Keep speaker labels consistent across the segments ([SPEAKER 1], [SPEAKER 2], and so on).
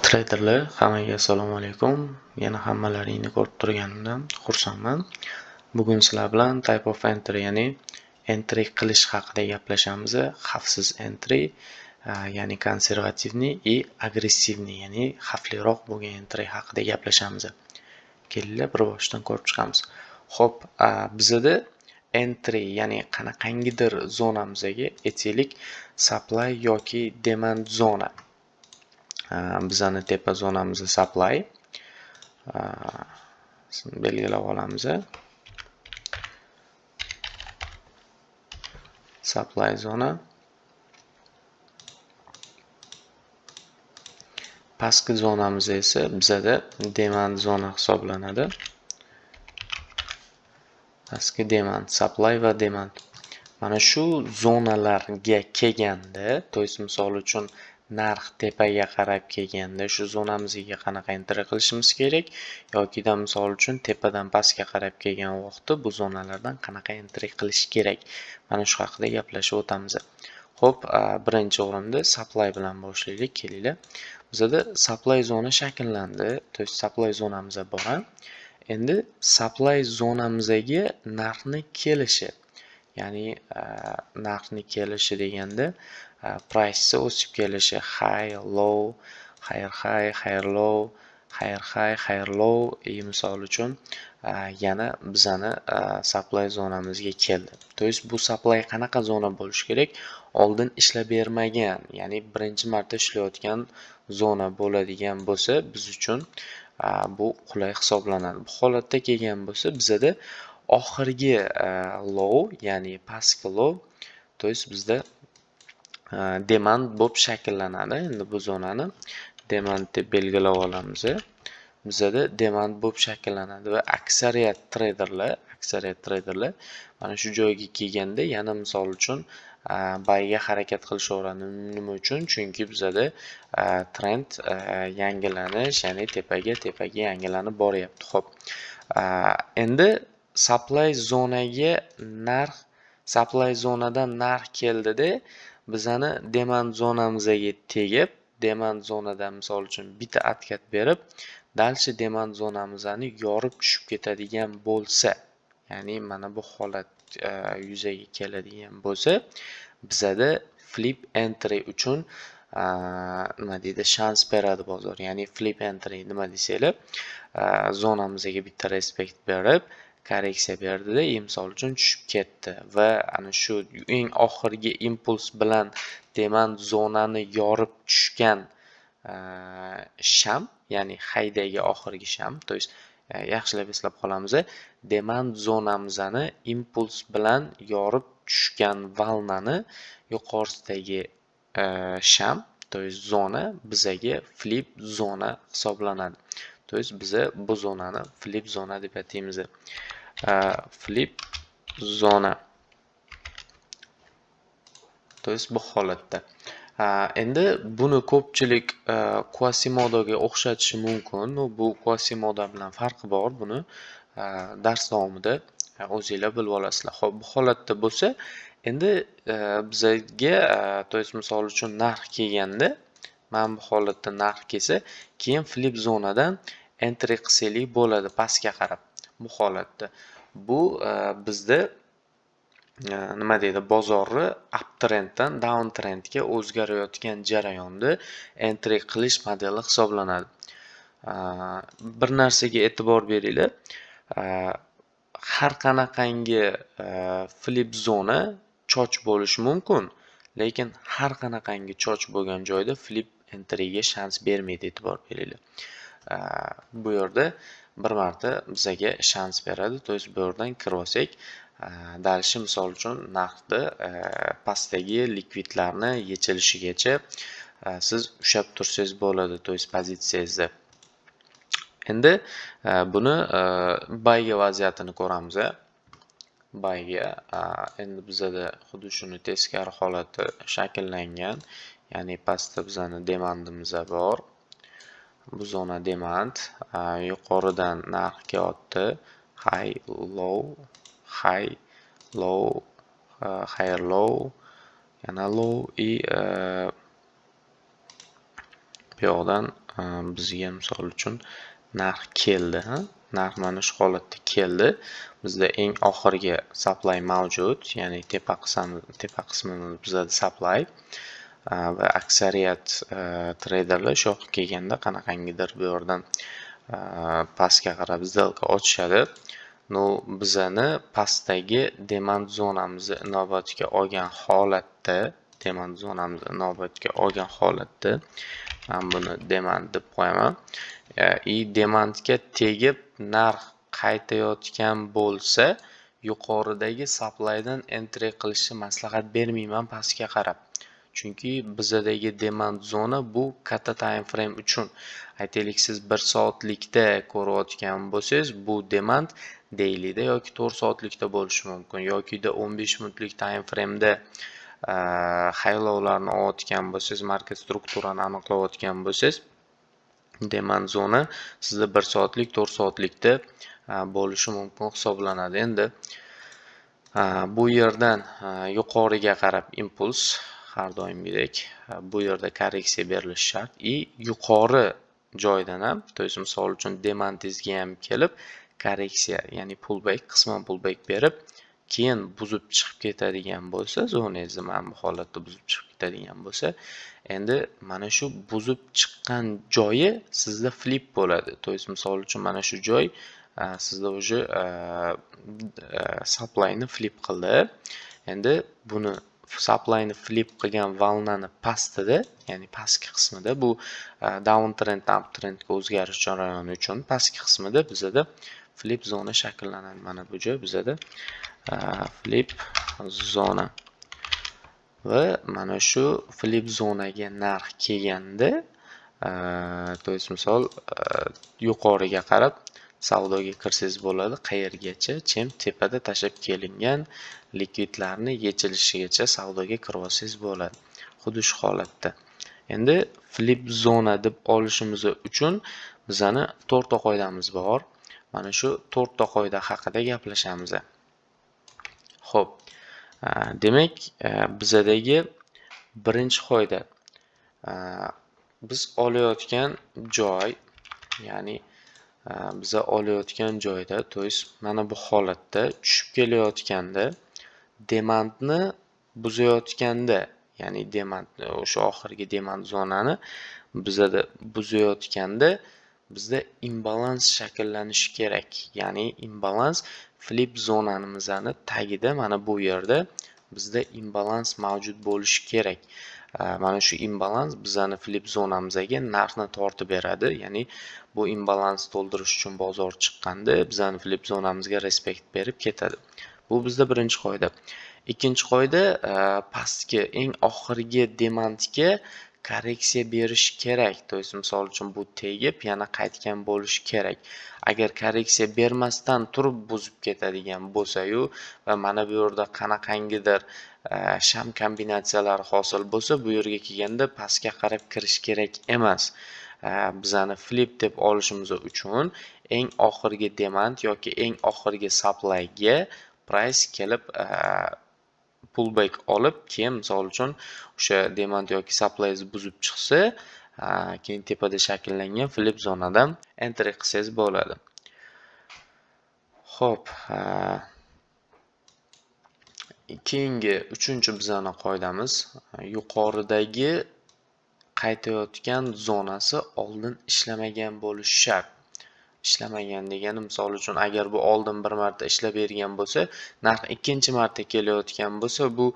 [SPEAKER 1] Treyderlar, hammaga assalomu alaykum. Yana hammalaringni ko'rib turganimdan xursandman. Bugun sizlar bilan type of entry, ya'ni entry qilish haqida gaplashamiz. Xavfsiz entry, ya'ni консервативный и агрессивный, ya'ni xavfliroq bo'lgan entry haqida gaplashamiz. Kelinglar, bir boshdan ko'rib chiqamiz. Xo'p, bizada entry, ya'ni qanaqangidir zonamizga, aytaylik, supply yoki demand zona. Bizani tepa zonamiz supply belgilab olamiz. Supply zona. Pastki zonamiz esa bizada demand zona hisoblanadi. Pastki demand, supply va demand. Mana shu zonalarga kelganda, to есть misol uchun narx tepaga qarab kelganda shu zonamizga qanaqa entry qilishimiz kerak yokida misol uchun tepadan pastga qarab kelgan vaqtda bu zonalardan qanaqa entry qilish kerak, mana shu haqida gaplashib o'tamiz. Xo'p, birinchi o'rinda supply bilan boshlaylik, kelinglar. Bizada supply zona shakllandi, to есть supply zonamiz bor. Endi supply zonamizga narxni kelishi, ya'ni narxni kelishi deganda price o'sib kelishi, high, low, higher high, higher low, higher high, higher low, и misol uchun yana bizani supply zonamizga keldi. To есть bu supply qanaqa zona bo'lishi kerak? Oldin ishlab bermagan, ya'ni birinchi marta ishlayotgan zona bo'ladigan bo'lsa, biz uchun bu qulay hisoblanadi. Bu holatda kelgan bo'lsa, bizada oxirgi low, ya'ni pastki low, to есть bizda demand bo'lib shakllanadi. Endi bu zonani demand deb belgilab olamiz. Bizada demand bo'lib shakllanadi va aksariyat treyderlar mana shu joyga kelganda yana misol uchun buyga harakat qilishaveradi. Nima uchun? Chunki bizada trend yangilanish, ya'ni tepaga yangilanib boryapti. Xo'p. Endi supply zonaga narx, supply zonadan narx keldida bizani demand zonamizga tegib, demand zonadan misol uchun bitta atkat berib, дальше demand zonamizni yorib tushib ketadigan bo'lsa, ya'ni mana bu holat yuzaga keladigan bo'lsa, bizada flip entry uchun nima deydi, shans beradi bozor. Ya'ni flip entry nima desanglar, zonamizga bitta respekt berib, korreksiya berdida, misol uchun tushib ketdi va ana shu eng oxirgi impuls bilan demand zonani yorib tushgan sham, ya'ni haydagi oxirgi sham, to есть yaxshilab eslab qolamiz, demand zonamizni impuls bilan yorib tushgan valnani yuqorisidagi sham, to есть zona bizaga flip zona hisoblanadi. To есть biza bu zonani flip zona deb ataymiz. Flip zona. To есть bu holatda. Endi buni ko'pchilik Quasimodoga o'xshatishi mumkin. Bu Quasimodo bilan farqi bor. Buni dars davomida o'zinglar bilib olasizlar. Xo'p, bu holatda bo'lsa, endi bizaga, to есть misol uchun narx kelganda, mana bu holatda narx kelsa, keyin flip zonadan entry qilsak bo'ladi pastga qarab. Bu holatda bu bizda nima deydi, bozorni uptrenddan downtrendga o'zgarayotgan jarayonda entry qilish modeli hisoblanadi. Bir narsaga e'tibor beringlar. Har qanaqangi flip zona choch bo'lishi mumkin, lekin har qanaqangi choch bo'lgan joyda flip entryga shans bermaydi, e'tibor beringlar. Bu yerda bir marta bizaga shans beradi. To есть bu yerdan kirib olsak, дальше misol uchun narxni pastdagi likvidlarni yechilishigacha siz ushlab tursangiz bo'ladi, to есть pozitsiyangizni. Endi buni buyga vaziyatini ko'ramiz. Buyga endi bizada xuddi shuni teskari holati shakllangan, ya'ni pastda bizani demandimiz bor. Bu zona demand, yuqoridan narx kelyapti. High, low, high, low, higher low, yana low и bu yoqdan Bizga, misol uchun, narx keldi, narx mana shu holatda keldi. Bizda eng oxirgi supply mavjud, ya'ni tepa qismi, tepa qismimiz bizada supply va aksariyat treyderlar shu yoqqa kelganda qanaqangidir bu yerdan pastga qarab сделка ochishadi. Но bizani pastdagi demand zonamizni inobatga olgan holatda, demand zonamizni inobatga olgan holatda, man buni demand deb qo'yaman и demandga tegib narx qaytayotgan bo'lsa, yuqoridagi supplydan entry qilishni maslahat bermayman pastga qarab, chunki bizadagi demand zona bu katta time frame uchun. Aytaylik, siz 1 soatlikda ko'rayotgan bo'lsangiz, bu demand dailyda yoki 4 soatlikda bo'lishi mumkin yokida 15 minutlik time frameda high lowlarni olayotgan bo'lsangiz, market strukturani aniqlayotgan bo'lsangiz, demand zona sizda 1 soatlik, 4 soatlikda bo'lishi mumkin hisoblanadi. Endi bu yerdan yuqoriga qarab impuls, har doimgidek bu yerda korreksiya berilishi shart и yuqori joydan ham, то есть misol uchun, demandingizga ham kelib korreksiya, ya'ni pullback, qisman pullback berib, keyin buzib chiqib ketadigan bo'lsa, zonangizni mana bu holatda buzib chiqib ketadigan bo'lsa, endi mana shu buzib chiqqan joyi sizda flip bo'ladi. То есть misol uchun, mana shu joy sizda уже supplyni flip qildi. Endi buni, supplyni flip qilgan волна ni pastida, ya'ni pastki qismida, bu down trenddan up trendga o'zgarish jarayoni uchun pastki qismida bizada flip zona shakllanadi. Mana bu joy bizada flip zona va mana shu flip zonaga narx kelganda, то есть misol, yuqoriga qarab savdoga kirsangiz bo'ladi. Qayergacha? Чем tepada tashlab kelingan likvidlarni yechilishigacha savdoga kirib olsangiz bo'ladi. Xuddi shu holatda. Endi flip zona deb olishimiz uchun bizani to'rtta qoidamiz bor. Mana shu to'rtta qoida haqida gaplashamiz. Xo'p, demak, bizadagi birinchi qoida: biz olayotgan joy, ya'ni biza olayotgan joyda, то есть mana bu holatda tushib kelayotganda, demandni buzayotganda, ya'ni demandni, o'sha oxirgi demand zonani bizada buzayotganda, bizda imbalans shakllanishi kerak. Ya'ni imbalans flip zonamizni tagida, mana bu yerda bizda imbalans mavjud bo'lishi kerak. Mana shu imbalans bizani flip zonamizga narxni tortib beradi, ya'ni bu imbalans to'ldirish uchun bozor chiqqanda, bizani flip zonamizga respekt berib ketadi. Bu bizda birinchi qoida. Ikkinchi qoida: pastki, eng oxirgi demandga korreksiya berish kerak. То есть misol uchun, bu tegib, yana qaytgan bo'lishi kerak. Agar korreksiya bermasdan turib buzib ketadigan bo'lsa-yu va mana bu yerda qanaqangidir sham kombinatsiyalari hosil bo'lsa, bu yerga kelganda pastga qarab kirish kerak emas. Bizani flip deb olishimiz uchun eng oxirgi demand yoki eng oxirgi supplyga price kelib, pullback olib, keyin misol uchun o'sha demand yoki supplyni buzib chiqsa, keyin tepada shakllangan flip zonadan entry qilsangiz bo'ladi. Xo'p, keyingi uchinchi bizani qoidamiz: yuqoridagi qaytayotgan zonasi oldin ishlamagan bo'lishi shart. Ishlamagan degani, misol uchun, agar bu oldin bir marta ishlab bergan bo'lsa, narx ikkinchi marta kelayotgan bo'lsa, bu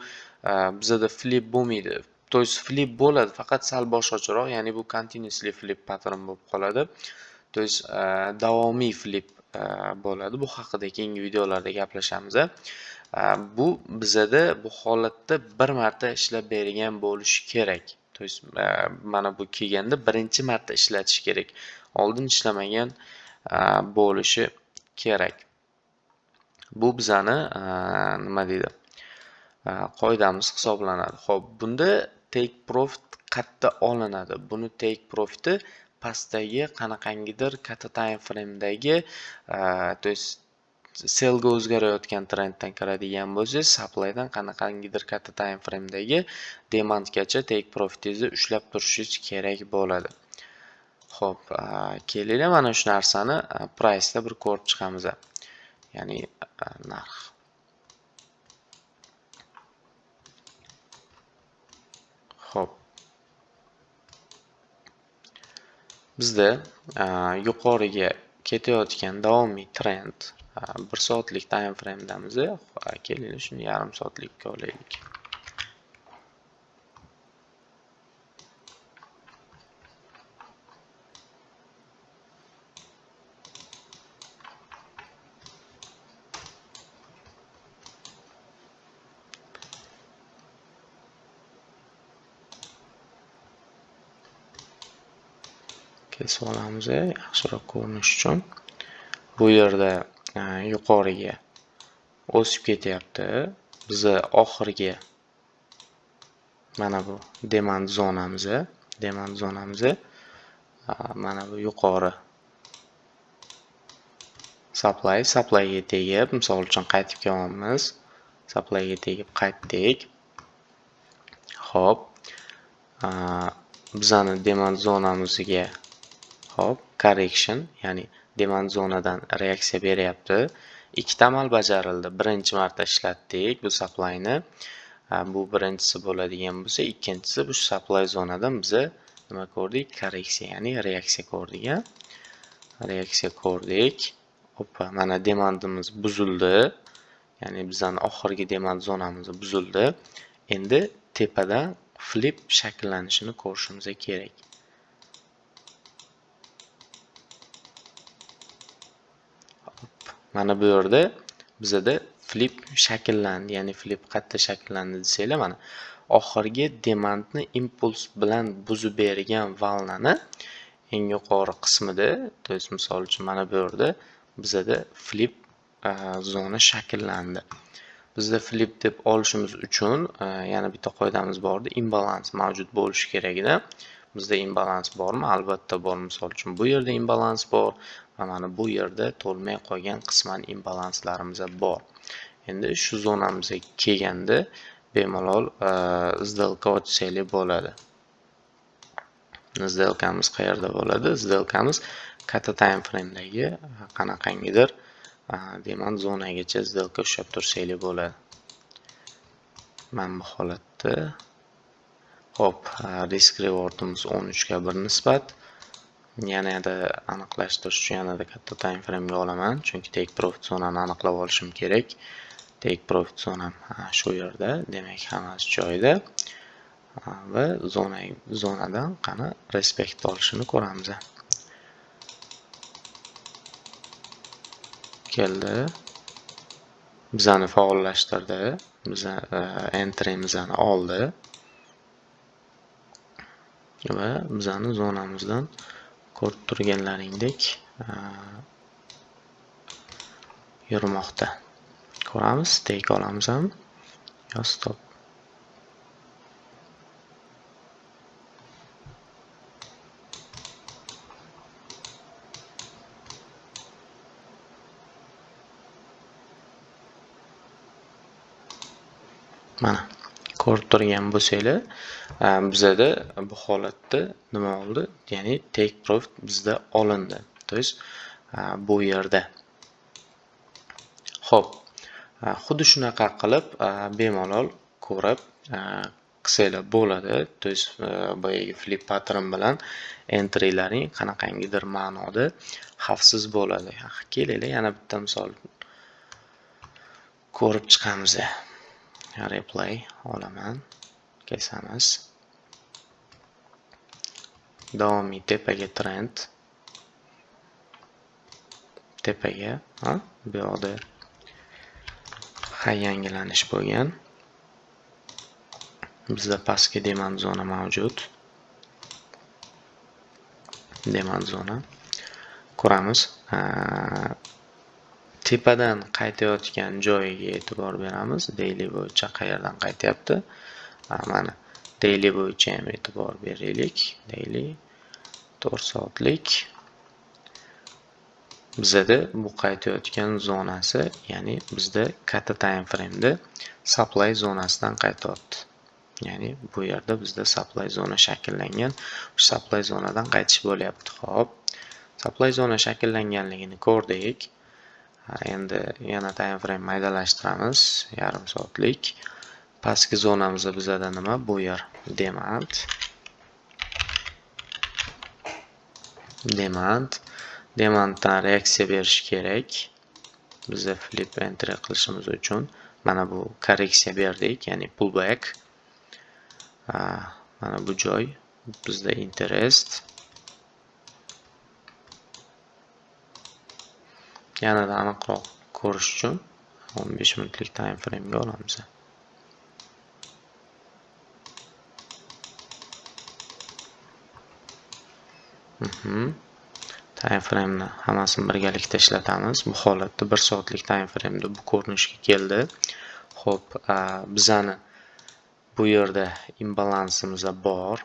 [SPEAKER 1] bizada flip bo'lmaydi. То есть flip bo'ladi, faqat sal boshqacharoq, ya'ni bu continuously flip pattern bo'lib qoladi. То есть davomiy flip bo'ladi. Bu haqida keyingi videolarda gaplashamiz. Bu bizada bu holatda bir marta ishlab bergan bo'lishi kerak. То есть mana bu kelganda birinchi marta ishlatish kerak. Oldin ishlamagan bo'lishi kerak. Bu bizani, nima deydi, qoidamiz hisoblanadi. Xo'p, bunda take profit qayerda olinadi? Buni take profiti pastdagi qanaqangidir katta time framedagi, то есть sellga o'zgarayotgan trenddan kiradigan bo'lsangiz, supplydan qanaqangidir katta time framedagi demandgacha take profitingizni ushlab turishingiz kerak bo'ladi. Xo'p, kelinglar mana shu narsani price'da bir ko'rib chiqamiz. Ya'ni narx. Xo'p. Bizda yuqoriga ketayotgan davomiy trend 1 soatlik time frame'damiz. Kelinglar shuni yarim soatlikka olaylik. Kesib olamiz yaxshiroq ko'rinish uchun. Bu yerda yuqoriga o'sib ketyapti. Biza oxirgi mana bu demand zonamiz, mana bu yuqori supplyga tegib, misol uchun qaytib kelyapmiz. Supplyga tegib qaytdik. Xo'p, bizani demand zonamizga hop, correction, ya'ni demand zonadan reaksiya beryapti. Ikkita amal bajarildi. Birinchi marta ishlatdik bu supplyni. Bu birinchisi bo'ladigan bo'lsa, ikkinchisi bu supply zonadan biza nima ko'rdik? Korreksiya, ya'ni reaksiya ko'rdik, ha? Reaksiya ko'rdik. Hoppa, mana demandimiz buzildi. Ya'ni bizning oxirgi demand zonamiz buzildi. Endi tepadan flip shakllanishini ko'rishimiz kerak. Mana bu yerda bizada flip shakllandi, ya'ni flip qayerda shakllandi desanglar, mana oxirgi demandni impuls bilan buzib bergan valnani eng yuqori qismida, to есть misol uchun mana bu yerda bizada flip zona shakllandi. Bizda flip deb olishimiz uchun yana bitta qoidamiz bor edi, imbalans mavjud bo'lishi kerak edi. Bizda imbalans bormi? Albatta bor. Misol uchun bu yerda imbalans bor va mana bu yerda to'lmay qolgan qisman imbalanslarimiz bor. Endi shu zonamizga kelganda bemalol сделка ochsak bo'ladi. Сделкamiz qayerda bo'ladi? Сделкamiz katta time frame'dagi qanaqangidir demand zonagacha сделка ushlab tursanglar bo'ladi. Mana bu holatda. Xo'p, risk rewardimiz 13 ga 1 nisbat. Yanada aniqlashtirish uchun yanada katta time frame'ga olaman, chunki take profit zonani aniqlab olishim kerak. Take profit zonam shu yerda, demak hammasi joyida va zonadan qani respekt olishini ko'ramiz. Keldi. Bizani faollashtirdi. Biza entry'mizni oldi. Va bizani zonamizdan ko'rib turganlaringdek yurmoqda. Ko'ramiz, take olamiz ham. Yo stop. Mana ko'rib turgan bo'lsanglar, bizada bu holatda nima oldi? Ya'ni take profit bizda olindi. To есть bu yerda. Xo'p, xuddi shunaqa qilib bemalol ko'rib qilsanglar bo'ladi. To есть boyagi flip pattern bilan entrylaring qanaqangidir ma'noda xavfsiz bo'ladi. Kelinglar, yana bitta misol ko'rib chiqamiz. Replay olaman, kesamiz. Davomiy tepaga trend. Tepaga, ha, bu yoqda high yangilanish bo'lgan. Bizda pastki demand zona mavjud. Demand zona ko'ramiz. Tepadan qaytayotgan joyiga e'tibor beramiz. Daily bo'yicha qayerdan qaytyapti? Mana daily bo'yicha ham e'tibor beraylik. Daily 4 soatlik. Bizada bu qaytayotgan zonasi, ya'ni bizda katta time frame'da supply zonasidan qaytyapti. Ya'ni bu yerda bizda supply zona shakllangan. Supply zonadan qaytish bo'lyapti. Xo'p, supply zona shakllanganligini ko'rdik. Endi yana time frame maydalashtiramiz, yarim soatlik. Pastki zonamizda bizada nima? Bu yer demand. Demand. Demanddan reaksiya berish kerak. Biza flip entry qilishimiz uchun mana bu korreksiya berdik, ya'ni pullback. Mana bu joy bizda interest. Yanada aniqroq ko'rish uchun 15 minutlik time frame'ga olamiz. Time frame'ni hammasini birgalikda ishlatamiz. Bu holatda 1 soatlik time frame'da bu ko'rinishga keldi. Xo'p, bizani bu yerda imbalansimiz bor.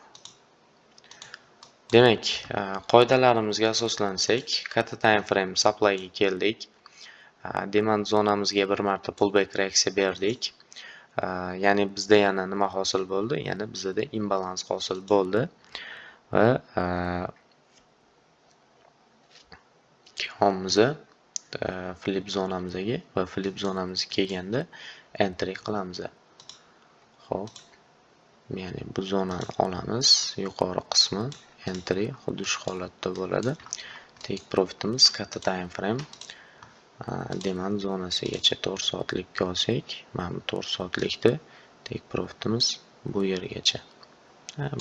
[SPEAKER 1] Demak, qoidalarimizga asoslansak, katta time frame supplyga keldik. Demand zonamizga bir marta pullback reaksiya berdik. Ya'ni bizda yana nima hosil bo'ldi? Yana bizda imbalans hosil bo'ldi va keyinmiz flip zonamizga va flip zonamizga kelganda entry qilamiz. Xo'p, ya'ni bu zonani olamiz, yuqori qismi entry xuddi shu holatda bo'ladi. Take profitimiz katta time frame demand zonasigacha 4 soatlikka olsak, mana bu 4 soatlikda take profitimiz bu yergacha.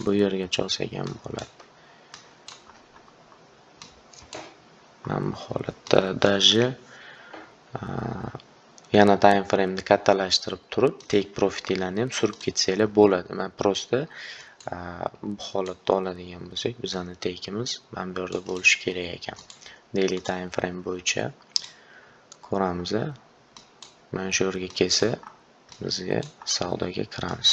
[SPEAKER 1] Bu yergacha olsak ham bo'ladi. Mana bu holatda даже yana time frame'ni kattalashtirib turib take profitinglarni ham surib ketsanglar bo'ladi. Men просто bu holatda oladigan bo'lsak, bizani take'imiz mana bu yerda bo'lishi kerak ekan. Daily time frame bo'yicha ko'ramiz. Mana shu yerga kelsa bizga savdoga kiramiz.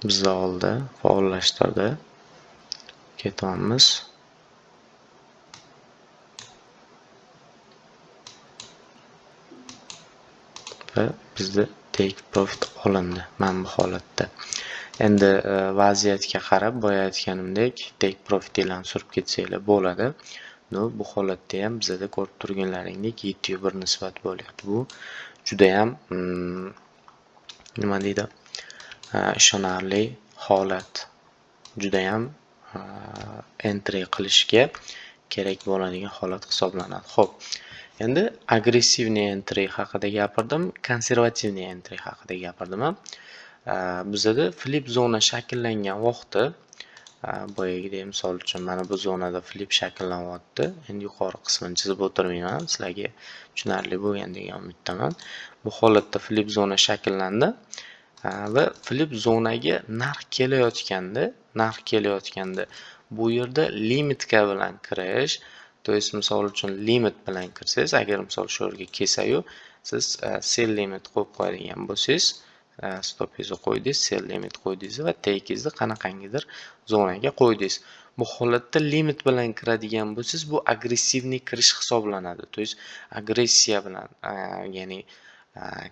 [SPEAKER 1] Bizni oldi, faollashtirdi. Ketyapmiz. Va bizda take profit olindi mana bu holatda. Endi vaziyatga qarab, boya aytganimdek, take profitinglarni surib ketsanglar bo'ladi. No, bu holatda ham bizada ko'rib turganlaringdek 7.1 nisbat bo'lyapti. Bu juda ham nima deydi? Ishonarli holat. Juda ham entry qilishga kerak bo'ladigan holat hisoblanadi. Xo'p, endi agressivniy entry haqida gapirdim, konservativniy entry haqida gapirdim. Bizada flip zona shakllangan vaqti, boyagidek misol uchun mana bu zonada flip shakllanyapti. Endi yuqori qismini chizib o'tirmayman, sizlarga tushunarli bo'lgan degan umiddaman. Bu holatda flip zona shakllandi va flip zonaga narx kelayotganda bu yerda limitka bilan kirish, to есть misol uchun limit bilan kirsangiz, agar misol shu yerga kelsa-yu, siz sell limit qo'yib qo'yadigan bo'lsangiz, stopingizni qo'ydingiz, sell limit qo'ydingiz va take'ingizni qanaqangidir zonaga qo'ydingiz. Bu holatda limit bilan kiradigan bo'lsangiz, bu agressivniy kirish hisoblanadi. To есть agressiya bilan, ya'ni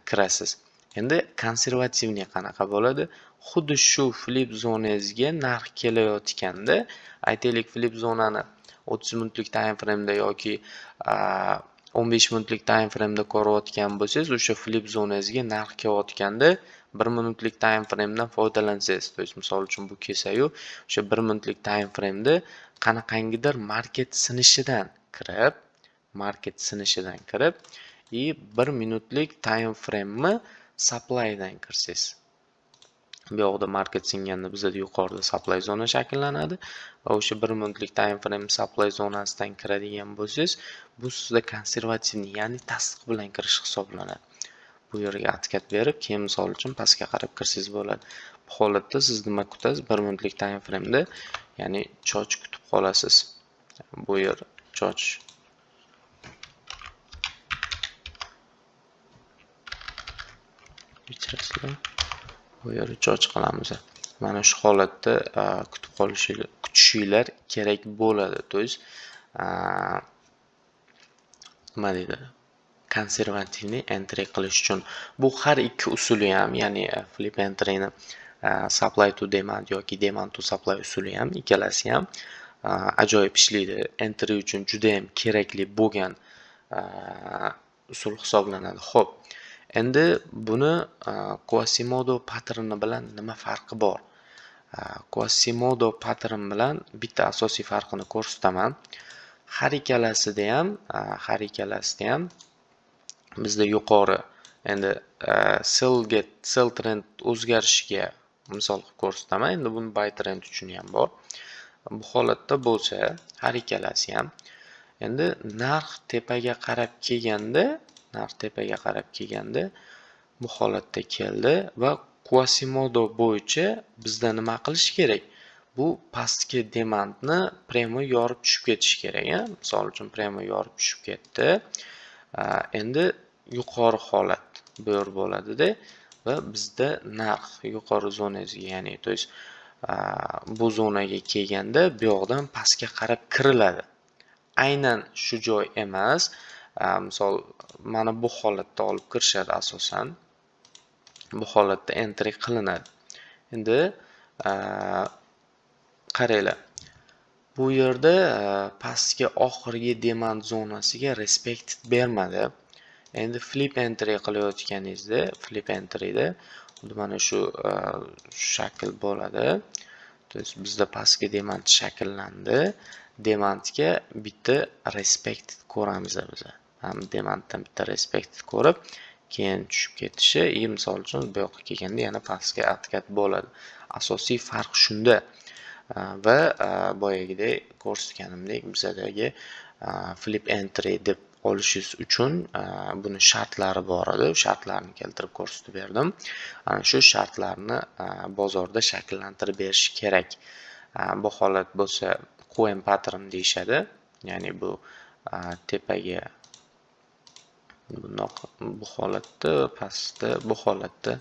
[SPEAKER 1] kirasiz. Endi konservativniy qanaqa bo'ladi? Xuddi shu flip zonangizga narx kelayotganda, aytaylik flip zonani 30 minutlik time frame'da yoki 15 minutlik time frame'da ko'rayotgan bo'lsangiz, o'sha flip zonangizga narx kelayotganda 1 minutlik time frame'dan foydalansangiz, to есть misol uchun bu kelsa-yu, o'sha 1 minutlik time frame'da qanaqangidir market sinishidan kirib, и 1 minutlik time frame'ni supply'dan kirsangiz. Bu yoqda market singanda bizada yuqorida supply zona shakllanadi va o'sha 1 minutlik time frame supply zonasidan kiradigan bo'lsangiz, bu sizda konservativniy, ya'ni tasdiq bilan kirish hisoblanadi. Bu yerga atkat berib, keyin misol uchun pastga qarab kirsangiz bo'ladi. Bu holatda siz nima kutasiz? 1 minutlik time frame'da, ya'ni choch kutib qolasiz. Bu yer choch. Kechirasizlar. Bu yerga choch qilamiz. Mana shu holatda kutib qolishinglar, kutishinglar kerak bo'ladi. То есть, nima deydi, консервативный entry qilish uchun bu har ikki usuli ham, ya'ni flip entryni supply to demand yoki demand to supply usuli ham, ikkalasi ham ajoyib ishlaydi. Entry uchun judayam kerakli bo'lgan usul hisoblanadi. Xo'p, endi buni Quasimodo patterni bilan nima farqi bor? Quasimodo pattern bilan bitta asosiy farqini ko'rsataman. Har ikkalasida ham bizda yuqori, endi sellga, sell trend o'zgarishiga misol qilib ko'rsataman. Endi buni buy trend uchun ham bor. Bu holatda bo'lsa, har ikkalasi ham endi narx tepaga qarab kelganda bu holatda keldi va Quasimodo bo'yicha bizda nima qilish kerak? Bu pastki demandni прямо yorib tushib ketishi kerak. Misol uchun, прямо yorib tushib ketdi. Endi yuqori holat bu yer bo'ladida va bizda narx yuqori zonasiga, ya'ni, то есть, bu zonaga kelganda bu yoqdan pastga qarab kiriladi. Aynan shu joy emas, misol, mana bu holatda olib kirishadi asosan. Bu holatda entry qilinadi. Endi qaranglar. Bu yerda pastki oxirgi demand zonasiga respect bermadi. Endi flip entry qilayotganingizda, flip entryda xuddi mana shu shakl bo'ladi. То есть bizda pastki demand shakllandi. Demandga bitta respect ko'ramiz biz. Ham demanddan bitta respect ko'rib, keyin tushib ketishi и, misol uchun, bu yoqqa kelganda yana pastga откат bo'ladi. Asosiy farq shunda. Va boyagidek ko'rsatganimdek, bizadagi flip entry deb olishingiz uchun buni shartlari bor edi. Shartlarni keltirib ko'rsatib berdim. Ana shu shartlarni bozorda shakllantirib berish kerak. Bu holat bo'lsa, QM pattern deyishadi. Ya'ni bu tepaga bundoq, bu holatda, pastda bu holatda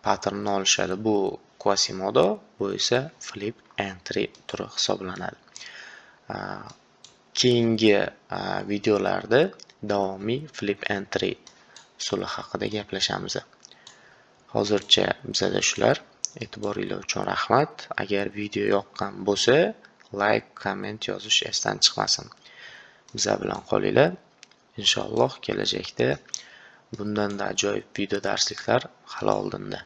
[SPEAKER 1] patternni olishadi. Bu Quasimodo, bu esa flip entry turi hisoblanadi. Keyingi videolarda davomiy flip entry usuli haqida gaplashamiz. Hozircha bizada shular. E'tiboringlar uchun rahmat. Agar video yoqqan bo'lsa, like, komment yozish esdan chiqmasin. Bizlar bilan qolinglar. Inshaalloh, kelajakda bundanda ajoyib video darsliklar hali oldinda.